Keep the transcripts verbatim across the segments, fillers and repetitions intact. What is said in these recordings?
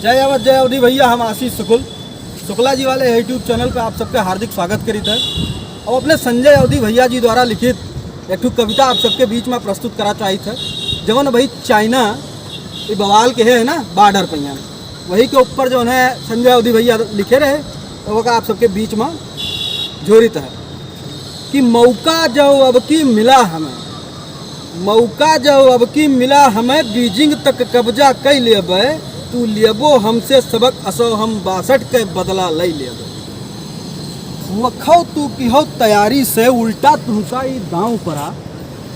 जय अवध, जय अवधी भैया, हम आशीष शुक्ल, शुक्ला जी वाले YouTube चैनल पे आप सबके हार्दिक स्वागत करीत है। अब अपने संजय अवधी भैया जी द्वारा लिखित एक ठो कविता आप सबके बीच में प्रस्तुत करा चाहित है, जवन भाई चाइना ये बवाल के है ना बॉर्डर पे यहाँ, वही के ऊपर जवन है संजय अवधी भैया लिखे रहे, तो वो का आप सबके बीच में झोरित है कि मौका जो अब की मिला हमें, मौका जो अब की मिला हमें, बीजिंग तक कब्जा कई लेबे। तू लेबो हमसे सबक, असो हम बासठ के बदला लई लेबे। धोखौ तू किहो तैयारी से, उल्टा तुहका ई दांव परा।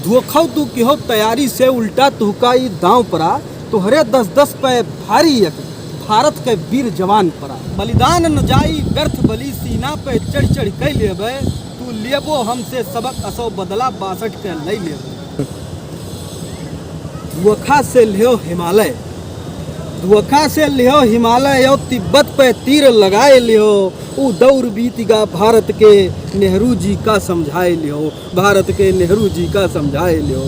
धोखौ तू किहो तैयारी से, उल्टा तुहका ई दांव परा। तोहरे दस दस पे भारी एक भारत के वीर जवान परा। बलिदान न जाई व्यर्थ बलि, सीना पे चढ़ चढ़ कई लेबे। तू लेबो हमसे सबक, असो बदला बासठ के लई लेबे। धोखा से लिहो हिमालय, धोखा से लिहो हिमालय, और तिब्बत पे तीर लगाए लिहो। ऊ दौर बीत गा भारत के, नेहरू जी का समझाए लिहो, भारत के नेहरू जी का समझाए लिहो।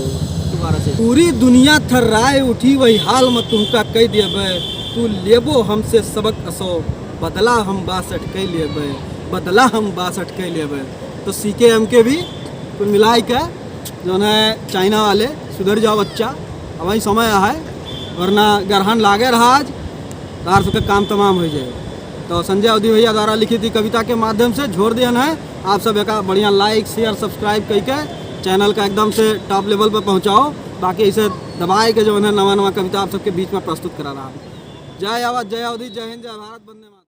दोबारा से। पूरी दुनिया थर्राए उठी, वही हाल में तुमका कह देबे। तू लेबो हमसे सबक, असो बदला हम बासठ कह लेबे, बदला हम बासठ कह लेबे। तो सीके एमके भी कुल मिलाए के जौन है चाइना वाले, सुधर जाओ बच्चा, अबहीं समय है, वरना ग्रहण लागे रहा आज, तार सबके काम तमाम हो जाए। तो संजय अवधी भैया द्वारा लिखित ई कविता के माध्यम से झोर दिहन है। आप सब एका बढ़िया like, share, subscribe कई के चैनल का एकदम से top level पर पहुँचाओ। बाकी ऐसे दबाए के जौन है नवा नवा कविता आप सबके बीच में प्रस्तुत करा रहा। जय अवध, जय अवधी, जय हिंद, जय भारत, वंदे मातरम।